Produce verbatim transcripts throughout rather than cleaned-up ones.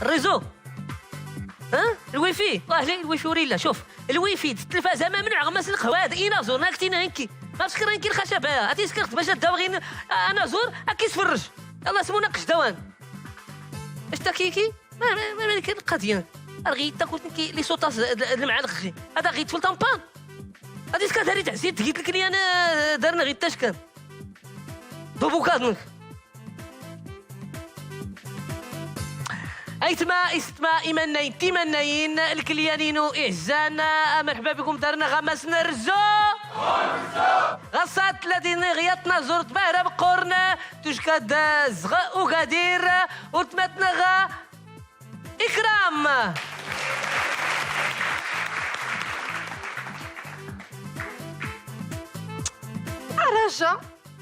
الريزو. ها؟ الويفي. واه، لا، الويفي وريلا. شوف، الويفي، التلفازة، ما منع غمس القهوة، هذا إينازور، ناكتي نانكي. ما تشكر نانكي الخشبة. هاتي سكرت باش داو غين. آه، أنا زور، أكي سفرج. يلا سمونا قش دوان. اش تاكيكي؟ ما، ما، ما، ما كاين القضية. أرغي تاكل نكي لي سوطاس د-، د-، المعالق خي. هذا غي تفل طمبان. هذه سكات هذه تعزيت، قلت لك لي أنا دارنا غي التشكل. دوبو كاظمك. أيتما إستما إيمانين تيمانين الكليانينو إعزان، مرحبا بكم دارنا غمس نرزو. غصات الذين غيطنا زرت بهرة بقرن تشكد زغ أكادير وتمتنغ إكرام. رجا.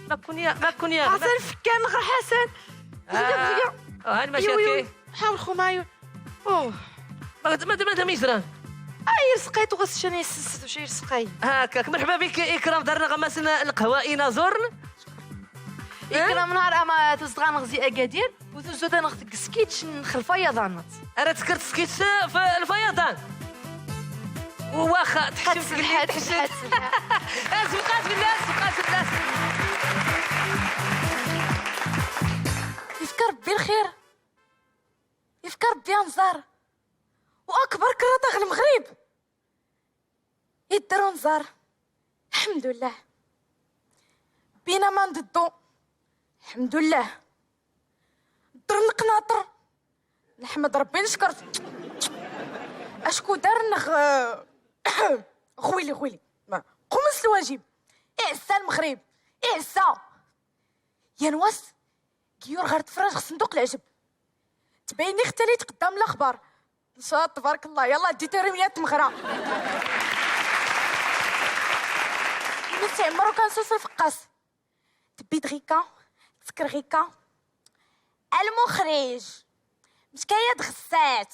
ما كون يا، ما كون يا. حسن فكان غ حسن. آه. آه، هاني ماشي يو، يو. كي. حاول خو مايو. أوه. ما، ما، ما، ما يزران. آه، يرزقيت وغسشن يسست وشي يرزقي. هاكاك. مرحبا بك إكرام، دارنا غمسنا القهوة إينازورن. إكرام نهار أما تزغان غزي أكادير. وتزود أنا خدك سكيتش نخ الفيضانات. أنا تذكرت سكيتش في الفيضان. واخا تحشم قد سلحة، تحشم. سبقات بالله، سبقات بالله. يفكر ربي الخير. يفكر ربي أنزار. وأكبر كرة غ المغرب. يدرو نزار. الحمد لله. بينا ما نضدو. الحمد لله. در القناطر. نحمد ربي نشكر. أشكو دار نغ-، خويلي، خويلي. ما. قوم الواجب. إعسا المغرب. إعسا. يا نواس. كيور غير تفرج صندوق العجب. تبيني اختليت قدام الاخبار. ان شاء الله تبارك الله. يلا دي توريميات مغرا. نسي عمرو كان سوس الفقاس. تبيت غيكا، تسكر غيكا. المخرج. مشكاية دغسات.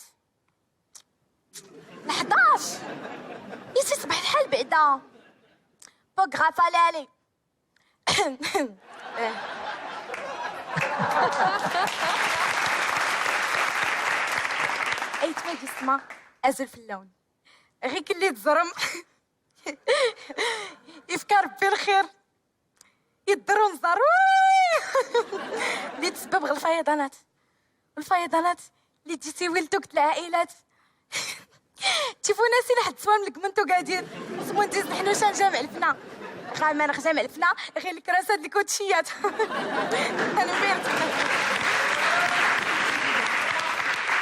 الحداش. يسي صبح الحال بعدا. بوغرافا لالي. أيتما جسمة أزل في اللون. غي كلي تزرم. يفكر ربي الخير. يدرو نزار. اللي تسبب غ الفيضانات. والفيضانات اللي تجي سيوي لتوكت العائلات. تشوفوا ناس لحد سوام لك من توقادير. سمون تيز نحن شان جامع الفنا. غا ما نخ جامع الفنا، غير الكراسة د الكوتشيات. أنا فهمت.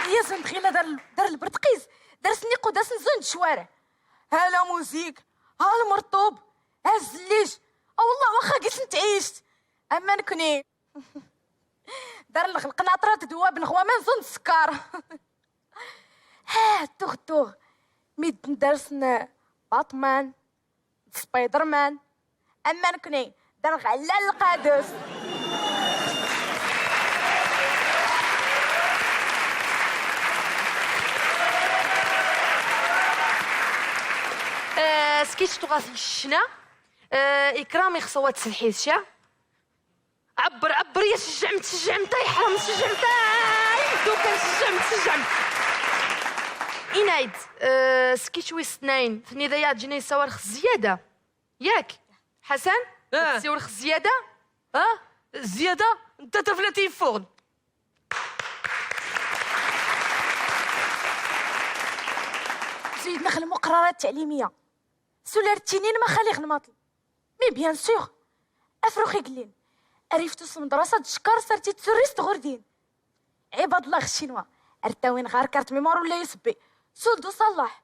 هي زون دخيلة دار، دار البرتقيز، دار سنيقو، دار سنزون الشوارع. ها لا موزيك، ها المرطوب، ها الزليج. أه والله واخا قلت نتعيشت. أما نكني. دار الغ-، القناطرة تدوى بنغوة ما نزون السكر. ها، توغ توغ. ميد ندرسن باتمان، سبايدر مان. أما نكني، دار غلال القادوس. آه، سكيتش تغاث الشنا. آه، إكرام يخصو تسلحيز شا. عبر، عبر، يا شجعمت، شجعمت، يا حرام، شجعمت، آي، دوكا شجعمت، شجعمت. إنايد، آه، سكيتش ويس اثنين، ثني ذا يا جني سوار خ زيادة. ياك؟ حسن؟ آه. سوار خ زيادة؟ آه؟ زيادة؟ أنت تفلتي فوغن. سيدنا خل المقررات التعليمية. سولار تشينين ما خلي غنماطل. مي بيان سور. أفروخ يقلين. أريفتو سمدراسة دشكار سرتي تسوريست غوردين. عباد الله الشينوا. أرتاوين غار كارت ميموار ولا يو إس بي. سولدو صلاح.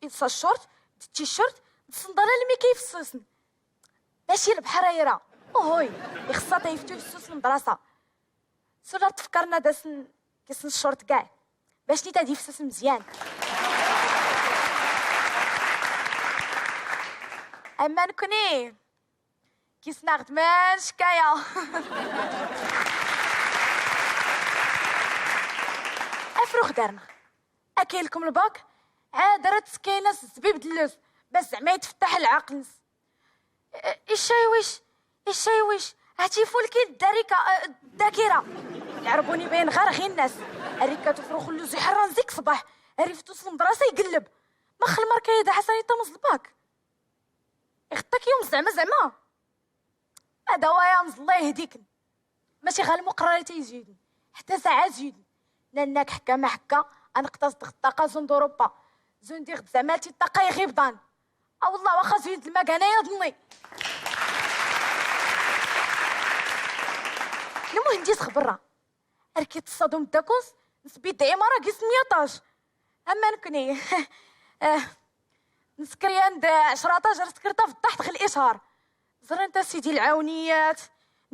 إنسا الشورت، التيشيرت، الصندالة اللي مي كيف السوسن. ماشي البحر يرا. أوهوي. يخصها تيفتو في السوس المدرسة. سولا تفكرنا داسن كيسن الشورت كاع. باش نيت هادي يفسس مزيان. أما نكوني كيسنا غدمان شكاية. أفروخ دارنا. أكاين لكم الباك؟ عاد راه تسكينا الزبيب دلوز. بس زعما يتفتح العقل. إشايويش، إشايويش، هاتي فول كي الداركة، آه، الذاكرة. Iɛerbun ibayen ɣer ɣer nnas. Arri katufru xullu ziḥran zik ṣṣbeḥ. Arri ftus lmedṛasa iqelleb. Max lmerka ya da ḥasan iṭamẓ lbak. Ixeṭṭak yum zeɛma zeɛma. Hada wa ya mẓ, Allah yehdiken. Mačči ɣer lmuqerrarat ay ziden. Ḥetta saɛa ziden. Nannak ḥekka ma ḥekka, anqtas dɣ ṭṭaqa zun d Urupa. Zun diɣ d zeɛma ti ṭṭaqa iɣibḍan. A wallah, waxa zuyent lmagana yaḍ-nni. Lmuhim, di sxebrra. Ar ki ttṣadum ddakun-s, nsbi-d imara gis myaṭac. Ama nekni, eh, nsker yan d ɛecraṭac ar skert tafeṭṭaḥt ɣ licar. Ẓrant a sidi lɛawniyat,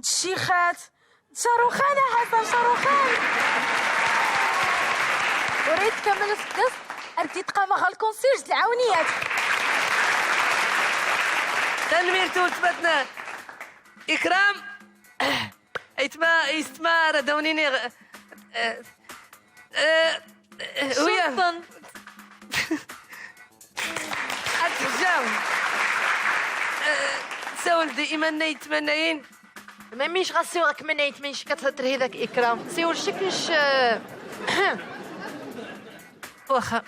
d ccixat, d caruxan, a Ḥasan, caruxan. Ur yetkamel useggas, ar d-itqama ɣer lkunsir d lɛawniyat. Tanemmirt i weltma-tneɣ Ikram. Aytma, aytma, ara d-awen-iniɣ, eh, eh, eh, uya. Cemṭen. Ad teǧǧam. Eh, sawel-d i imannayen d tmannayin. Ma minc ɣas siweɣ k imannayen d tmannayin, cat terhi dak Ikram. Siwel cek nec, eh, Waxa.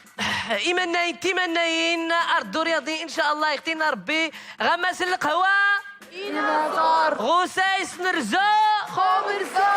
Imannayen d timannayin, ar ddu ryaḍi, in ca Allah, ixti-na Rebbi, ɣ ammas n lqahwa. Inaẓer. Ɣ usayes n rrzu. Xum rrzu.